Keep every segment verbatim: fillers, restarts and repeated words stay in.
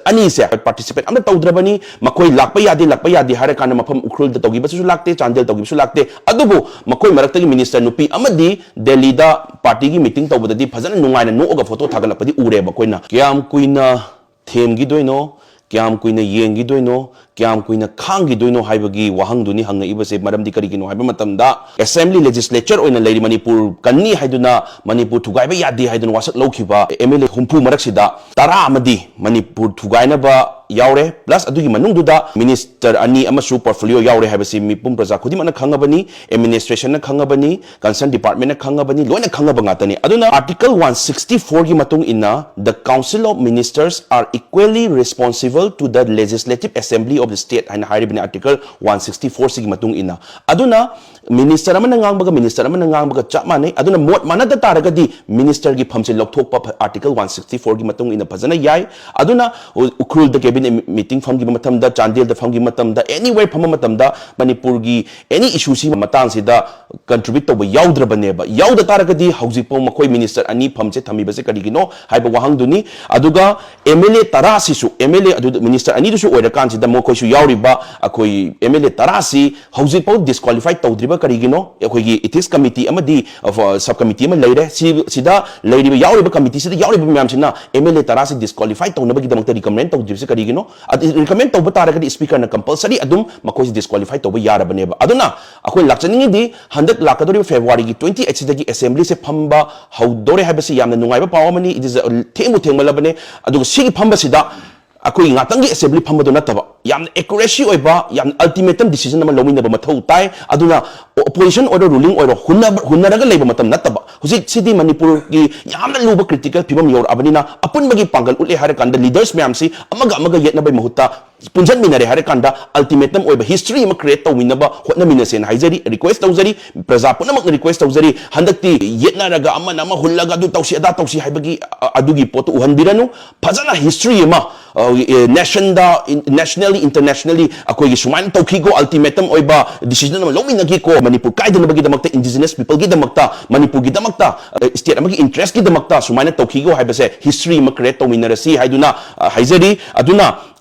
ꯑꯅꯤꯁꯦ participate ꯑꯝꯇ ꯇꯧꯗ꯭ꯔꯕꯅꯤ꯫ ꯃꯈꯣꯏ ꯂꯥꯛꯄ ꯌꯥꯗꯦ, ꯂꯥꯛꯄ ꯌꯥꯗꯦ ꯍꯥꯏꯔ ꯀꯥꯟꯗ ꯃꯐꯝ ꯎꯈ꯭ꯔꯨꯜꯗ ꯇꯧꯈꯤꯕꯁꯨ ꯂꯥꯛꯇꯦ, ꯆꯥꯟꯗꯦꯜ ꯇꯧꯈꯤꯕꯁꯨ ꯂꯥꯛꯇꯦ꯫ ꯑꯗꯨꯕꯨ ꯃꯈꯣꯏ ꯃꯔꯛꯇꯒꯤ minister ꯅꯨꯄꯤ ꯑꯃꯗꯤ ꯗꯦꯜꯂꯤꯗ party ꯒꯤ meeting ꯇꯧꯕꯗꯗꯤ ꯐꯖꯅ ꯅꯨꯡꯉꯥꯏꯅ ꯅꯣꯛꯑꯒ photo ꯊꯥꯒꯠꯂꯛꯄꯗꯤ ꯎꯔꯦꯕ ꯑꯩꯈꯣꯏꯅ꯫ ꯀꯌꯥꯝ ꯀꯨꯏꯅ ꯊꯦꯝꯈꯤꯗꯣꯏꯅꯣ, ꯀꯌꯥꯝ ꯀꯨꯏꯅ ꯌꯦꯡꯈꯤꯗꯣꯏꯅꯣ, ꯀꯌꯥꯝ ꯀꯨꯏꯅ ꯈꯥꯡꯈꯤꯗꯣꯏꯅꯣ ꯍꯥꯏꯕꯒꯤ ꯋꯥꯍꯪꯗꯨꯅꯤ ꯍꯪꯉꯛꯏꯕꯁꯦ꯫ ꯃꯔꯝꯗꯤ ꯀꯔꯤꯒꯤꯅꯣ ꯍꯥꯏꯕ ꯃꯇꯝꯗ, assembly legislature ꯑꯣꯏꯅ ꯂꯩꯔꯤ, ꯃꯅꯤꯄꯨꯔ ꯀꯟꯅꯤ ꯍꯥꯏꯗꯨꯅ, ꯃꯅꯤꯄꯨꯔ ꯊꯨꯒꯥꯏꯕ ꯌꯥꯗꯦ ꯍꯥꯏꯗꯨꯅ ꯋꯥꯁꯛ ꯂꯧꯈꯤꯕ M L A ꯍꯨꯝꯐꯨ ꯃꯔꯛꯁꯤꯗ ꯇꯔꯥ ꯑꯃꯗꯤ ꯃꯅꯤꯄꯨꯔ ꯊꯨꯒꯥꯏꯅꯕ ꯌꯥꯎꯔꯦ, plus ꯑꯗꯨꯒꯤ ꯃꯅꯨꯡꯗꯨꯗ minister ꯑꯅꯤ ꯑꯃꯁꯨ portfolio ꯌꯥꯎꯔꯦ ꯍꯥꯏꯕꯁꯤ ꯃꯤꯄꯨꯝ ꯄ꯭ꯔꯖꯥ ꯈꯨꯗꯤꯡꯃꯛꯅ ꯈꯪꯉꯕꯅꯤ, administration ꯅ ꯈꯪꯉꯕꯅꯤ, concern department ꯅ ꯈꯪꯉꯕꯅꯤ, ꯂꯣꯏꯅ ꯈꯪꯉꯕ ꯉꯥꯛꯇꯅꯤ꯫ ꯑꯗꯨꯅ Article one sixty four ꯒꯤ ꯃꯇꯨꯡ ꯏꯟꯅ, "The Council of Ministers are equally responsible to the Legislative Assembly of the State" ꯍꯥꯏꯅ ꯍꯥꯏꯔꯤꯕꯅꯤ Article one sixty four ꯁꯤꯒꯤ ꯃꯇꯨꯡ ꯏꯟꯅ꯫ ꯑꯗꯨꯅ minister ꯑꯃꯅ ꯉꯥꯡꯕꯒ minister ꯑꯃꯅ ꯉꯥꯡꯕꯒ ꯆꯞ ꯃꯥꯟꯅꯩ꯫ ꯑꯗꯨꯅ ꯃꯣꯠ ꯃꯥꯟꯅꯗ ꯇꯥꯔꯒꯗꯤ minister ꯒꯤ ꯐꯝꯁꯦ ꯂꯧꯊꯣꯛꯄ ꯐ-, Article one sixty four ꯒꯤ ꯃꯇꯨꯡ ꯏꯟꯅ ꯐꯖꯅ ꯌꯥꯏ꯫ ꯑꯗꯨꯅ ꯎ-, ꯎꯈ꯭ꯔꯨꯜꯗ cabinet meeting ꯐꯝꯈꯤꯕ ꯃꯇꯝꯗ, ꯆꯥꯟꯗꯦꯜꯗ ꯐꯝꯈꯤꯕ ꯃꯇꯝꯗ, anywhere ꯐꯝꯕ ꯃꯇꯝꯗ ꯃꯅꯤꯄꯨꯔꯒꯤ any issue ꯁꯤ ꯃꯇꯥꯡꯁꯤꯗ contribute ꯇꯧꯕ ꯌꯥꯎꯗ꯭ꯔꯕꯅꯦꯕ꯫ ꯌꯥꯎꯗ ꯇꯥꯔꯒꯗꯤ ꯍꯧꯖꯤꯛꯐꯥꯎ ꯃꯈꯣꯏ minister ꯑꯅꯤ ꯐꯝꯁꯦ ꯊꯝꯃꯤꯕꯁꯦ ꯀꯔꯤꯒꯤꯅꯣ ꯍꯥꯏꯕ ꯋꯥꯍꯪꯗꯨꯅꯤ꯫ ꯑꯗꯨꯒ M L A ꯇꯔꯥ ꯁꯤꯁꯨ, M L A ꯑꯗꯨ minister ꯑꯅꯤꯗꯨꯁꯨ ꯑꯣꯏꯔꯀꯥꯟꯁꯤꯗ ꯃꯈꯣꯏꯁꯨ ꯌꯥꯎꯔꯤꯕ ꯑꯩꯈꯣꯏ M L A ꯇꯔꯥ ꯁꯤ ꯍꯧꯖꯤꯛꯐꯥꯎ disqualify ꯇꯧꯗ꯭ꯔꯤꯕ ꯀꯔꯤꯒꯤꯅꯣ? ꯑꯩꯈꯣꯏꯒꯤ ethics committee ꯑꯃꯗꯤ, ꯑ, sub committee ꯑꯃ ꯂꯩꯔꯦ꯫ ꯁꯤ, ꯁꯤꯗ ꯂꯩꯔꯤꯕ, ꯌꯥꯎꯔꯤꯕ committee ꯁꯤꯗ ꯌꯥꯎꯔꯤꯕ ꯃꯌꯥꯝꯁꯤꯅ M L A ꯇꯔꯥ ꯁꯤ disqualify ꯇꯧꯅꯕꯒꯤꯗꯃꯛꯇ recommend ꯇꯧꯗ꯭ꯔꯤꯕꯁꯤ ꯀꯔꯤꯒꯤꯅꯣ? ꯑꯗꯨ recommend ꯇꯧꯕ ꯇꯥꯔꯒꯗꯤ speaker ꯅ compulsory ꯑꯗꯨꯝ ꯃꯈꯣꯏꯁꯤ disqualify ꯇꯧꯕ ꯌꯥꯔꯕꯅꯦꯕ꯫ ꯑꯗꯨꯅ ꯑꯩꯈꯣꯏ ꯂꯥꯛꯆꯅꯤꯡꯉꯤꯗꯤ ꯍꯟꯗꯛ ꯂꯥꯛꯀꯗꯧꯔꯤꯕ February ꯒꯤ twenty eight ꯁꯤꯗꯒꯤ assembly ꯁꯦ ꯐꯝꯕ ꯍꯧꯗꯧꯔꯦ ꯍꯥꯏꯕꯁꯤ ꯌꯥꯝꯅ ꯅꯨꯡꯉꯥꯏꯕ ꯄꯥꯎ ꯑꯃꯅꯤ꯫ It is a, ꯊꯦꯡꯕꯨ ꯊꯦꯡꯃꯜꯂꯕꯅꯦ꯫ ꯑꯗꯨꯒ ꯁꯤꯒꯤ ꯐꯝꯕꯁꯤꯗ ꯑꯩꯈꯣꯏ ꯉꯥꯛꯇꯪꯒꯤ assembly ꯐꯝꯕꯗꯨ ꯅꯠꯇꯕ, ꯌꯥꯝꯅ accuracy ꯑꯣꯏꯕ, ꯌꯥꯝꯅ ultimatum decision ꯑꯃ ꯂꯧꯃꯤꯟꯅꯕ ꯃꯊꯧ ꯇꯥꯏ꯫ ꯑꯗꯨꯅ opposition ꯑꯣꯏꯔꯣ, ruling ꯑꯣꯏꯔꯣ, ꯍꯨꯟꯅꯕ-, ꯍꯨꯟꯅꯔꯒ ꯂꯩꯕ ꯃꯇꯝ ꯅꯠꯇꯕ, ꯍꯧꯖꯤꯛꯁꯤꯗꯤ ꯃꯅꯤꯄꯨꯔꯒꯤ ꯌꯥꯝꯅ ꯂꯨꯕ critical ꯐꯤꯕꯝ ꯌꯧꯔꯛꯑꯕꯅꯤꯅ, ꯑꯄꯨꯟꯕꯒꯤ ꯄꯥꯡꯒꯜ ꯎꯠꯂꯦ ꯍꯥꯏꯔ ꯀꯥꯟꯗ leaders ꯃꯌꯥꯝꯁꯤ ꯑꯃꯒ ꯑꯃꯒ ꯌꯦꯠꯅꯕꯩ ꯃꯍꯨꯠꯇ ꯄꯨꯟꯁꯤꯟꯃꯤꯟꯅꯔꯦ ꯍꯥꯏꯔ ꯀꯥꯟꯗ ultimatum ꯑꯣꯏꯕ history ꯑꯃ create ꯇꯧꯃꯤꯟꯅꯕ ꯍꯣꯠꯅꯃꯤꯟꯅꯁꯦꯅ ꯍꯥꯏꯖꯔꯤ, request ꯇꯧꯖꯔꯤ꯫ ꯄ꯭ꯔꯖꯥ ꯄꯨꯝꯅꯃꯛꯅ request ꯇꯧꯖꯔꯤ꯫ ꯍꯟꯗꯛꯇꯤ ꯌꯦꯠꯅꯔꯒ ꯑꯃꯅ ꯑꯃ ꯍꯨꯜꯂꯒ ꯑꯗꯨ ꯇꯧꯁꯤ, ꯑꯗꯥ ꯇꯧꯁꯤ ꯍꯥꯏꯕꯒꯤ, ꯑ-, ꯑꯗꯨꯒꯤ ꯄꯣꯠꯇꯨ ꯎꯍꯟꯕꯤꯔꯅꯨ꯫ ꯐꯖꯅ history ꯑꯃ ꯅꯦꯁꯟꯗ, ꯅꯦꯁꯅꯦꯜꯂꯤ ꯏꯟꯇꯔꯅꯦꯁꯅꯦꯜꯂꯤ ꯑꯩꯈꯣꯏꯒꯤ ꯁꯨꯃꯥꯏꯅ ꯇꯧꯈꯤꯀꯣ, ꯑꯜꯇꯤꯃꯦꯇꯝ ꯑꯣꯏꯕ ꯗꯤꯁꯤꯖꯟ ꯑꯃ ꯂꯧꯃꯤꯟꯅꯈꯤꯀꯣ, ꯃꯅꯤꯄꯨꯔ ꯀꯥꯏꯗꯅꯕꯒꯤꯗꯃꯛꯇ, ꯏꯟꯗꯤꯖꯤꯅꯁ ꯄꯤꯄꯜꯒꯤꯗꯃꯛꯇ, ꯃꯅꯤꯄꯨꯔꯒꯤꯗꯃꯛꯇ, ꯁ꯭ꯇꯦꯠ ꯑꯃꯒꯤ ꯏꯟꯇꯔꯦꯁꯀꯤꯗꯃꯛꯇ ꯁꯨꯃꯥꯏꯅ ꯇꯧꯈꯤꯀꯣ ꯍꯥꯏꯕꯁꯦ ꯍꯤꯁꯇ꯭ꯔꯤ ꯑꯃ ꯀ꯭ꯔꯤꯌꯦꯠ ꯇꯧꯃꯤꯟꯅꯔꯁꯤ ꯍꯥꯏꯗꯨꯅ ꯑ, ꯍꯥꯏꯖꯔꯤ꯫ ꯑꯗꯨꯅ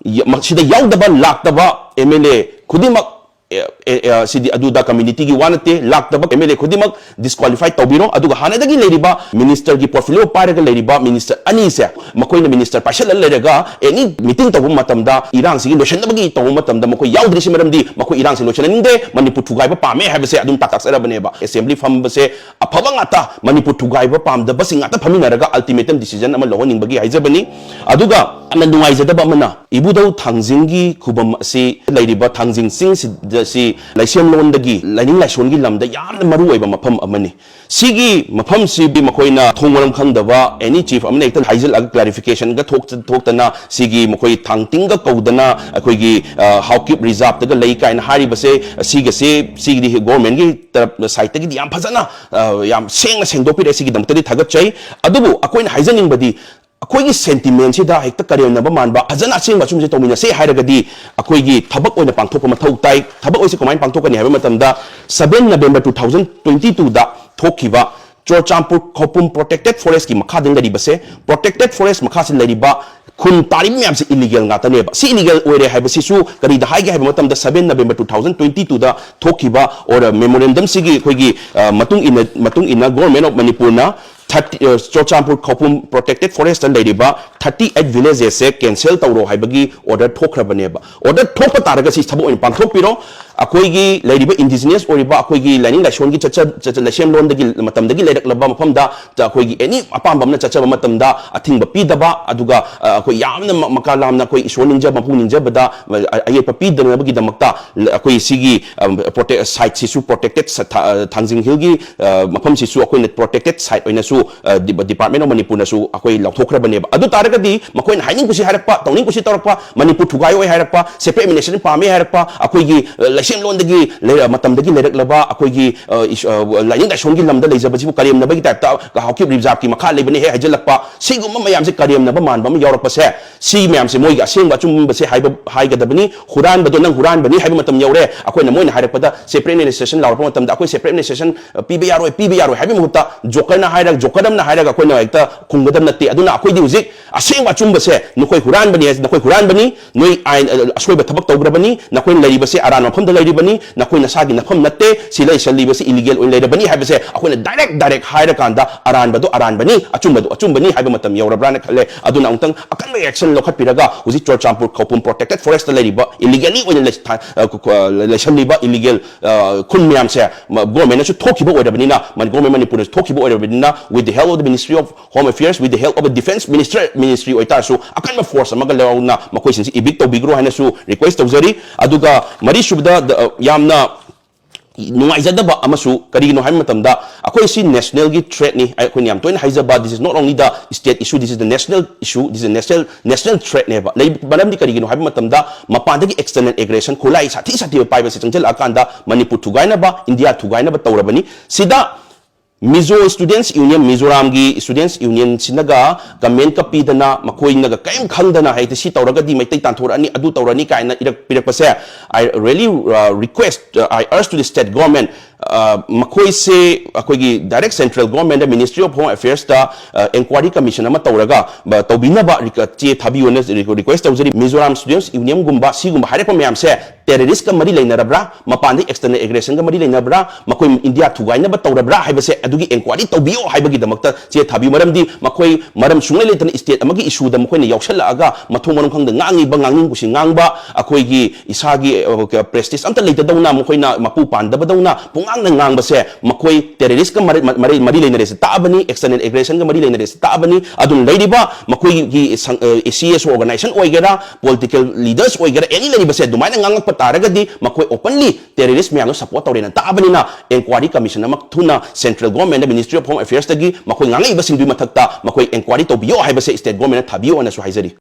ꯃꯁꯤꯗ ꯌꯥꯎꯗꯕ, ꯂꯥꯛꯇꯕ ꯑꯦꯝ ꯑꯦꯜ ꯑꯦ ꯈꯨꯗꯤꯡꯃꯛ ꯑꯦ, ꯑꯦ, ꯑꯦ, ꯁꯤꯗꯤ ꯑꯗꯨꯗ ꯀꯝꯃ꯭ꯌꯨꯅꯤꯇꯤꯒꯤ ꯋꯥ ꯅꯠꯇꯦ, ꯂꯥꯛꯇꯕ ꯑꯦꯝ ꯑꯦꯜ ꯑꯦ ꯈꯨꯗꯤꯡꯃꯛ ꯗꯤꯁꯀ꯭ꯋꯥꯂꯤꯐꯥꯏ ꯇꯧꯕꯤꯔꯣ꯫ ꯑꯗꯨꯒ ꯍꯥꯟꯅꯗꯒꯤ ꯂꯩꯔꯤꯕ ꯃꯤꯅꯤꯁꯇꯔꯒꯤ ꯄꯣꯔꯠꯐꯣꯂꯤꯑꯣ ꯄꯥꯏꯔꯒ ꯂꯩꯔꯤꯕ ꯃꯤꯅꯤꯁꯇꯔ ꯑꯅꯤꯁꯦ, ꯃꯈꯣꯏꯅ ꯃꯤꯅꯤꯁꯇꯔ ꯄꯥꯏꯁꯜꯂ ꯂꯩꯔꯒ ꯑꯦꯅꯤ ꯃꯤꯇꯤꯡ ꯇꯧꯕ ꯃꯇꯝꯗ, ꯏꯔꯥꯡꯁꯤꯒꯤ ꯂꯣꯏꯁꯤꯟꯅꯕꯒꯤ ꯇꯧꯕ ꯃꯇꯝꯗ ꯃꯈꯣꯏ ꯌꯥꯎꯗ꯭ꯔꯤꯁꯤ ꯃꯔꯝꯗꯤ ꯃꯈꯣꯏ ꯏꯔꯥꯡꯁꯤ ꯂꯣꯏꯁꯤꯟꯍꯟꯅꯤꯡꯗꯦ, ꯃꯅꯤꯄꯨꯔ ꯊꯨꯒꯥꯏꯕ ꯄꯥꯝꯃꯦ ꯍꯥꯏꯕꯁꯦ ꯑꯗꯨꯝ ꯇꯥꯛ ꯇꯥꯛꯆꯔꯕꯅꯦꯕ꯫ ꯑꯦꯁꯦꯝꯕ꯭ꯂꯤ ꯐꯝꯕꯁꯦ ꯑꯐꯕ ꯉꯥꯛꯇ, ꯃꯅꯤꯄꯨꯔ ꯊꯨꯒꯥꯏꯕ ꯄꯥꯝꯗꯕꯁꯤꯡ ꯉꯥꯛꯇ ꯐꯝꯃꯤꯟꯅꯔꯒ ꯑꯜꯇꯤꯃꯦꯇꯝ ꯗꯤꯁꯤꯖꯟ ꯑꯃ ꯂꯧꯍꯟꯅꯤꯡꯕꯒꯤ ꯍꯥꯏꯖꯕꯅꯤ꯫ ꯑꯗꯨꯒ ꯌꯥꯝꯅ ꯅꯨꯡꯉꯥꯏꯖꯗꯕ ꯑꯃꯅ, ꯏꯕꯨꯙꯧ ꯊꯥꯡꯖꯤꯡꯒꯤ ꯈꯨꯕꯝ ꯑꯁꯤ ꯂꯩꯔꯤꯕ ꯊꯥꯡꯖꯤꯡ ꯆꯤꯡꯁꯤꯗ ꯁꯤ ꯂꯩꯁꯦꯝꯂꯣꯟꯗꯒꯤ ꯂꯥꯏꯅꯤꯡ ꯂꯥꯏꯁꯣꯟꯒꯤ ꯂꯝꯗ ꯌꯥꯝꯅ ꯃꯔꯨ ꯑꯣꯏꯕ ꯃꯐꯝ ꯑꯃꯅꯤ꯫ ꯁꯤꯒꯤ ꯃꯐꯝꯁꯤꯗꯤ ꯃꯈꯣꯏꯅ ꯊꯣꯡ ꯃꯔꯝ ꯈꯪꯗꯕ ꯑꯦꯅꯤ ꯆꯤꯐ ꯑꯃꯅ ꯍꯦꯛꯇ ꯍꯥꯏꯖꯤꯜꯂꯛꯑꯒ ꯀ꯭ꯂꯥꯔꯤꯐꯤꯀꯦꯁꯟꯒ ꯊꯣꯛ-, ꯊꯣꯛꯇꯅ ꯁꯤꯒꯤ ꯃꯈꯣꯏ ꯊꯥꯡꯇꯤꯡꯒ ꯀꯧꯗꯅ ꯑꯩꯈꯣꯏꯒꯤ, ꯑ, ꯍꯥꯎꯀꯤꯞ ꯔꯤꯖꯥꯕꯇꯒ ꯂꯩ ꯀꯥꯏꯅ ꯍꯥꯏꯔꯤꯕꯁꯦ, ꯁꯤꯒꯁꯦ, ꯁꯤꯒꯤꯗꯤ ꯒꯣꯔꯃꯦꯟꯒꯤ ꯇꯔꯞ ꯁꯥꯏꯠꯇꯒꯤꯗꯤ ꯌꯥꯝ ꯐꯖꯅ, ꯑ, ꯌꯥꯝ ꯁꯦꯡꯅ ꯁꯦꯡꯗꯣꯛꯄꯤꯔꯛꯑꯦ꯫ ꯁꯤꯒꯤꯗꯃꯛꯇꯗꯤ ꯊꯥꯒꯠꯆꯩ꯫ ꯑꯗꯨꯕꯨ ꯑꯩꯈꯣꯏꯅ ꯍꯥꯏꯖꯅꯤꯡꯕꯗꯤ ꯑꯩꯈꯣꯏꯒꯤ ꯁꯦꯟꯇꯤꯃꯦꯟꯁꯤꯗ ꯍꯦꯛꯇ ꯀꯔꯦꯝꯅꯕ ꯃꯥꯟꯕ, ꯐꯖꯅ ꯑꯁꯦꯡꯕ ꯑꯆꯨꯝꯕꯁꯦ ꯇꯧꯃꯤꯟꯅꯁꯦ ꯍꯥꯏꯔꯒꯗꯤ ꯑꯩꯈꯣꯏꯒꯤ ꯊꯕꯛ ꯑꯣꯏꯅ ꯄꯥꯡꯊꯣꯛꯄ ꯃꯊꯧ ꯇꯥꯏ꯫ ꯊꯕꯛ ꯑꯣꯏꯁꯦ ꯀꯃꯥꯏꯅ ꯄꯥꯡꯊꯣꯛꯀꯅꯤ ꯍꯥꯏꯕ ꯃꯇꯝꯗ, seven November two thousand twenty twoꯗ ꯊꯣꯛꯈꯤꯕ ꯆꯨꯔꯆꯥꯟꯄꯨꯔ ꯈꯧꯄꯨꯝ ꯄ꯭ꯔꯣꯇꯦꯛꯇꯦꯠ ꯐꯣꯔꯦꯁꯀꯤ ꯃꯈꯥꯗ ꯂꯩꯔꯤꯕꯁꯦ, ꯄ꯭ꯔꯣꯇꯦꯛꯇꯦꯠ ꯐꯣꯔꯦꯁ ꯃꯈꯥꯁꯤ ꯂꯩꯔꯤꯕ ꯈꯨꯟ ꯇꯥꯔꯤꯕ ꯃꯌꯥꯝꯁꯦ ꯏꯂꯤꯒꯦꯜ ꯉꯥꯛꯇꯅꯦꯕ꯫ ꯁꯤ ꯏꯂꯤꯒꯦꯜ ꯑꯣꯏꯔꯦ ꯍꯥꯏꯕꯁꯤꯁꯨ ꯀꯔꯤꯗ ꯍꯥꯏꯒꯦ ꯍꯥꯏꯕ ꯃꯇꯝꯗ, seven November two thousand twenty twoꯗ ꯊꯣꯛꯈꯤꯕ ꯑꯣꯔ ꯃꯦꯃꯣꯔꯦꯟꯗꯝꯁꯤꯒꯤ ꯑꯩꯈꯣꯏꯒꯤ, ꯑ, ꯃꯇꯨꯡ ꯏꯟꯅ, ꯃꯇꯨꯡ ꯏꯟꯅ Government of Manipurꯅ thirty, ꯑ, ꯆꯨꯔꯆꯥꯟꯄꯨꯔ ꯈꯧꯄꯨꯝ ꯄ꯭ꯔꯣꯇꯦꯛꯇꯦꯠ ꯐꯣꯔꯦꯁꯇ ꯂꯩꯔꯤꯕ thirty eight villagesꯁꯦ ꯀꯦꯟꯁꯦꯜ ꯇꯧꯔꯣ ꯍꯥꯏꯕꯒꯤ ꯑꯣꯔꯗꯔ ꯊꯣꯛꯈ꯭ꯔꯕꯅꯦꯕ꯫ ꯑꯣꯔꯗꯔ ꯊꯣꯛꯄ ꯇꯥꯔꯒꯗꯤ ꯁꯤ ꯊꯕꯛ ꯑꯣꯏꯅ ꯄꯥꯡꯊꯣꯛꯄꯤꯔꯣ꯫ ꯑꯩꯈꯣꯏꯒꯤ ꯂꯩꯔꯤꯕ ꯏꯟꯗꯤꯖꯤꯅꯁ ꯑꯣꯏꯔꯤꯕ ꯑꯩꯈꯣꯏꯒꯤ ꯂꯥꯏꯅꯤꯡ ꯂꯥꯏꯁꯣꯟꯒꯤ ꯆꯠꯆ-, ꯆꯠꯆ-, ꯂꯩꯁꯦꯝꯂꯣꯟꯗꯒꯤ ꯃꯇꯝꯗꯒꯤ ꯂꯩꯔꯛꯂꯕ ꯃꯐꯝꯗ ꯑꯩꯈꯣꯏꯒꯤ ꯑꯦꯅꯤ ꯑꯄꯥꯝꯕ ꯑꯃꯅ ꯆꯠꯆꯕ ꯃꯇꯝꯗ ꯑꯊꯤꯡꯕ ꯄꯤꯗꯕ, ꯑꯗꯨꯒ, ꯑ, ꯑꯩꯈꯣꯏ ꯌꯥꯝꯅ ꯃ-, ꯃꯀꯥ ꯂꯥꯝꯅ ꯑꯩꯈꯣꯏ ꯏꯁꯣꯔ ꯅꯤꯡꯖꯕ, ꯃꯄꯨ ꯅꯤꯡꯖꯕꯗ, ꯑ, ꯑꯌꯦꯠꯄ ꯄꯤꯗꯅꯕꯒꯤꯗꯃꯛꯇ ꯑꯩꯈꯣꯏ ꯁꯤꯒꯤ, ꯑ, ꯄ꯭ꯔꯣꯇꯦ-, ꯁꯥꯏꯠꯁꯤꯁꯨ ꯄ꯭ꯔꯣꯇꯦꯛꯇꯦꯠ ꯁ-, ꯊꯥ-, ꯑ, ꯊꯥꯡꯖꯤꯡ ꯍꯤꯜꯒꯤ, ꯑ, ꯃꯐꯝꯁꯤꯁꯨ ꯑꯩꯈꯣꯏꯅ ꯄ꯭ꯔꯣꯇꯦꯛꯇꯦꯠ ꯁꯥꯏꯠ ꯑꯣꯏꯅꯁꯨ, ꯑ, ꯗꯤ-, Department of Manipurꯅꯁꯨ ꯑꯩꯈꯣꯏ ꯂꯧꯊꯣꯛꯈ꯭ꯔꯕꯅꯦꯕ꯫ ꯑꯗꯨ ꯇꯥꯔꯒꯗꯤ ꯃꯈꯣꯏꯅ ꯍꯥꯏꯅꯤꯡ ꯀꯨꯁꯤ ꯍꯥꯏꯔꯛꯄ, ꯇꯧꯅꯤꯡ ꯀꯨꯁꯤ ꯇꯧꯔꯛꯄ, ꯃꯅꯤꯄꯨꯔ ꯊꯨꯒꯥꯏꯌꯣꯏ ꯍꯥꯏꯔꯛꯄ, separate administration ꯄꯥꯝꯃꯤ ꯍꯥꯏꯔꯛꯄ, ꯑꯩꯈꯣꯏꯒꯤ, ꯑ, ꯂꯩꯁꯦꯝ ꯏꯆꯦꯝꯂꯣꯟꯗꯒꯤ ꯂꯩꯔ-, ꯃꯇꯝꯗꯒꯤ ꯂꯩꯔꯛꯂꯕ ꯑꯩꯈꯣꯏꯒꯤ, ꯑ, ꯏꯁ-, ꯑ, ꯂꯥꯏꯅꯤꯡ ꯂꯥꯏꯁꯣꯟꯒꯤ ꯂꯝꯗ ꯂꯩꯖꯕꯁꯤꯕꯨ ꯀꯔꯦꯝꯅꯕꯒꯤ ꯇꯥꯏꯞꯇ ꯍꯥꯎꯀꯤꯞ ꯔꯤꯖꯥꯕꯀꯤ ꯃꯈꯥ ꯂꯩꯕꯅꯤ ꯍꯦꯛ ꯍꯥꯏꯖꯤꯜꯂꯛꯄ, ꯁꯤꯒꯨꯝꯕ ꯃꯌꯥꯝꯁꯦ ꯀꯔꯦꯝꯅꯕ ꯃꯥꯟꯕ ꯑꯃ ꯌꯥꯎꯔꯛꯄꯁꯦ, ꯁꯤ ꯃꯌꯥꯝꯁꯦ ꯃꯣꯏꯒꯤ ꯑꯁꯦꯡꯕ ꯑꯆꯨꯝꯕꯁꯦ ꯍꯥꯏꯕ, ꯍꯥꯏꯒꯗꯕꯅꯤ꯫ ꯍꯨꯔꯥꯟꯕꯗꯣ ꯅꯪ ꯍꯨꯔꯥꯟꯕꯅꯤ ꯍꯥꯏꯕ ꯃꯇꯝ ꯌꯧꯔꯦ꯫ ꯑꯩꯈꯣꯏꯅ ꯃꯣꯏꯅ ꯍꯥꯏꯔꯛꯄꯗ separate administration ꯂꯥꯎꯔꯛꯄ ꯃꯇꯝꯗ ꯑꯩꯈꯣꯏ separate administration, ꯑ, ꯄꯤꯕ ꯌꯥꯔꯣꯏ, ꯄꯤꯕ ꯌꯥꯔꯣꯏ ꯍꯥꯏꯕꯒꯤ ꯃꯍꯨꯠꯇ ꯖꯣꯀꯔꯅ ꯍꯥꯏꯔꯒ, ꯖꯣꯀꯔ ꯑꯃꯅ ꯍꯥꯏꯔꯒ ꯑꯩꯈꯣꯏꯅ ꯍꯦꯛꯇ ꯈꯨꯝꯒꯗꯕ ꯅꯠꯇꯦ꯫ ꯑꯗꯨꯅ ꯑꯩꯈꯣꯏꯗꯤ ꯍꯧꯖꯤꯛ ꯑꯁꯦꯡꯕ ꯑꯆꯨꯝꯕꯁꯦ, ꯅꯈꯣꯏ ꯍꯨꯔꯥꯟꯕꯅꯤ ꯍꯥꯏ, ꯅꯈꯣꯏ ꯍꯨꯔꯥꯟꯕꯅꯤ, ꯅꯣꯏ ꯑꯥꯏꯟ, ꯑ, ꯑꯁꯣꯏꯕ ꯊꯕꯛ ꯇꯧꯈ꯭ꯔꯕꯅꯤ, ꯅꯈꯣꯏꯅ ꯂꯩꯔꯤꯕꯁꯦ ꯑꯔꯥꯟꯕ ꯃꯐꯝꯗ ꯂꯩꯔꯤꯕꯅꯤ, ꯅꯈꯣꯏ ꯅꯁꯥꯒꯤ ꯅꯐꯝ ꯅꯠꯇꯦ, ꯁꯤ ꯂꯩꯁꯜꯂꯤꯕꯁꯤ illegal ꯑꯣꯏꯅ ꯂꯩꯔꯕꯅꯤ ꯍꯥꯏꯕꯁꯦ ꯑꯩꯈꯣꯏꯅ direct, direct ꯍꯥꯏꯔꯀꯥꯟꯗ ꯑꯔꯥꯟꯕꯗꯣ ꯑꯔꯥꯟꯕꯅꯤ, ꯑꯆꯨꯝꯕꯗꯣ ꯑꯆꯨꯝꯕꯅꯤ ꯍꯥꯏꯕ ꯃꯇꯝ ꯌꯧꯔꯕ꯭ꯔꯥꯅ ꯈꯜꯂꯦ꯫ ꯑꯗꯨꯅ ꯑꯃꯨꯛꯇꯪ ꯑꯀꯟꯕ action ꯂꯧꯈꯠꯄꯤꯔꯒ ꯍꯧꯖꯤꯛ ꯆꯨꯔꯆꯥꯟꯄꯨꯔ ꯈꯧꯄꯨꯝ protected forest ꯂꯩꯔꯤꯕ illegally ꯑꯣꯏꯅ ꯂꯩ-, ꯊꯥ-, ꯑ, ꯀ-, ꯀ-, ꯂꯩꯁꯜꯂꯤꯕ illegal, ꯑ, ꯈꯨꯟ ꯃꯌꯥꯝꯁꯦ ꯃ-, government ꯅꯁꯨ ꯊꯣꯛꯈꯤꯕ ꯑꯣꯏꯔꯕꯅꯤꯅ, ꯃ-, government ꯃꯅꯤꯄꯨꯔꯅꯁꯨ ꯊꯣꯛꯈꯤꯕ ꯑꯣꯏꯔꯕꯅꯤꯅ, with the help of the Ministry of Home Affairs, with the help of a defense minister, ministry ꯑꯣꯏꯇꯥꯔꯁꯨ ꯑꯀꯟꯕ force ꯑꯃꯒ ꯂꯧꯅ ꯃꯈꯣꯏꯁꯤꯡꯁꯤ evict ꯇꯧꯕꯤꯈ꯭ꯔꯣ ꯍꯥꯏꯅꯁꯨ request ꯇꯧꯖꯔꯤ꯫ ꯑꯗꯨꯒ ꯃꯔꯤꯁꯨꯕꯗ ꯗ-, ꯌꯥꯝꯅ ꯅꯨꯡꯉꯥꯏꯖꯗꯕ ꯑꯃꯁꯨ ꯀꯔꯤꯒꯤꯅꯣ ꯍꯥꯏꯕ ꯃꯇꯝꯗ, ꯑꯩꯈꯣꯏ ꯁꯤ national ꯒꯤ threat ꯅꯤ꯫ ꯑꯩꯈꯣꯏꯅ ꯌꯥꯝ ꯇꯣꯏꯅ ꯍꯥꯏꯖꯕ, this is not only the state issue, this is the national issue, this is a national, national threat ꯅꯦꯕ꯫ ꯂꯩ-, ꯃꯔꯝꯗꯤ ꯀꯔꯤꯒꯤꯅꯣ ꯍꯥꯏꯕ ꯃꯇꯝꯗ, ꯃꯄꯥꯟꯗꯒꯤ external aggression, ꯈꯨꯠꯂꯥꯏ ꯁꯥꯊꯤ ꯁꯥꯊꯤꯕ ꯄꯥꯏꯕꯁꯦ ꯆꯪꯁꯤꯜꯂꯛꯑꯀꯥꯟꯗ ꯃꯅꯤꯄꯨꯔ ꯊꯨꯒꯥꯏꯅꯕ, ꯏꯟꯗꯤꯌꯥ ꯊꯨꯒꯥꯏꯅꯕ ꯇꯧꯔꯕꯅꯤ꯫ ꯁꯤꯗ Mizo Students Union, ꯃꯤꯖꯣꯔꯥꯝꯒꯤ Students Union ꯁꯤꯅꯒ comment ꯀ ꯄꯤꯗꯅ, ꯃꯈꯣꯏꯅꯒ ꯀꯔꯤꯝ ꯈꯪꯗꯅ ꯍꯦꯛꯇ ꯁꯤ ꯇꯧꯔꯒꯗꯤ ꯃꯩꯇꯩ ꯇꯥꯟꯊꯣꯔꯛꯑꯅꯤ, ꯑꯗꯨ ꯇꯧꯔꯅꯤ ꯀꯥꯏꯅ ꯏꯔꯛ-, ꯄꯤꯔꯛꯄꯁꯦ, I really, uh, request, uh, I urge to the state government, uh, ꯃꯈꯣꯏꯁꯦ ꯑꯩꯈꯣꯏꯒꯤ direct central government ꯇ, Ministry of Home Affairs ꯇ, uh, inquiry commission ꯑꯃ ꯇꯧꯔꯒ, ꯕ-, ꯇꯧꯕꯤꯅꯕ ꯔꯤꯀ-, ꯆꯦ ꯊꯥꯕꯤꯌꯣꯅ ꯔꯤ-, request ꯇꯧꯖꯔꯤ꯫ Mizoram Students Union ꯒꯨꯝꯕ ꯁꯤꯒꯨꯝꯕ ꯍꯥꯏꯔꯛꯄ ꯃꯌꯥꯝꯁꯦ terrorist ꯀ ꯃꯔꯤ ꯂꯩꯅꯔꯕ꯭ꯔꯥ, ꯃꯄꯥꯟꯗ external aggression ꯒ ꯃꯔꯤ ꯂꯩꯅꯕ꯭ꯔꯥ, ꯃꯈꯣꯏ ꯏꯟꯗꯤꯌꯥ ꯊꯨꯒꯥꯏꯅꯕ ꯇꯧꯔꯕ꯭ꯔꯥ ꯍꯥꯏꯕꯁꯦ ꯑꯗꯨꯒꯤ inquiry ꯇꯧꯕꯤꯌꯣ ꯍꯥꯏꯕꯒꯤꯗꯃꯛꯇ ꯆꯦ ꯊꯥꯕꯤꯌꯨ꯫ ꯃꯔꯝꯗꯤ ꯃꯈꯣꯏ ꯃꯔꯝ ꯁꯨꯡꯂꯩ ꯂꯩꯇꯅ state ꯑꯃꯒꯤ issue ꯗ ꯃꯈꯣꯏꯅ ꯌꯥꯎꯁꯜꯂꯛꯑꯒ ꯃꯊꯣꯡ ꯃꯔꯝ ꯈꯪꯗ ꯉꯥꯡꯉꯤꯕ, ꯉꯥꯡꯅꯤꯡ ꯀꯨꯁꯤ ꯉꯥꯡꯕ, ꯑꯩꯈꯣꯏꯒꯤ ꯏꯁꯥꯒꯤ, ꯑ, prestige ꯑꯝꯇ ꯂꯩꯇꯗꯧꯅ, ꯃꯈꯣꯏꯅ ꯃꯄꯨ ꯄꯥꯟꯗꯕꯗꯧꯅ ꯄꯨꯡꯉꯥꯡꯗ ꯉꯥꯡꯕꯁꯦ ꯃꯈꯣꯏ terrorist ꯀ ꯃꯔꯤ, ꯃꯔꯤ, ꯃꯔꯤ ꯂꯩꯅꯔꯦꯁꯦ ꯇꯥꯛꯑꯕꯅꯤ, external aggression ꯒ ꯃꯔꯤ ꯂꯩꯅꯔꯦꯁꯦ ꯇꯥꯛꯑꯕꯅꯤ꯫ ꯑꯗꯨꯅ ꯂꯩꯔꯤꯕ ꯃꯈꯣꯏꯒꯤ ꯁꯪ-, ꯑ, C S O organization ꯑꯣꯏꯒꯦꯔꯥ, political leaders ꯑꯣꯏꯒꯦꯔꯥ, any ꯂꯩꯔꯤꯕꯁꯦ ꯑꯗꯨꯃꯥꯏꯅ ꯉꯥꯡꯉꯛꯄ ꯇꯥꯔꯒꯗꯤ ꯃꯈꯣꯏ openly terrorist ꯃꯌꯥꯝꯗꯣ support ꯇꯧꯔꯦꯅ ꯇꯥꯛꯑꯕꯅꯤꯅ inquiry commission ꯑꯃ ꯊꯨꯅ central government ꯇ, Ministry of Home Affairs ꯇꯒꯤ ꯃꯈꯣꯏ ꯉꯥꯡꯉꯛꯏꯕꯁꯤꯡꯗꯨꯒꯤ ꯃꯊꯛꯇ ꯃꯈꯣꯏ inquiry ꯇꯧꯕꯤꯌꯣ ꯍꯥꯏꯕꯁꯦ state government ꯅ ꯊꯥꯕꯤꯌꯣꯅꯁꯨ ꯍꯥꯏꯖꯔꯤ꯫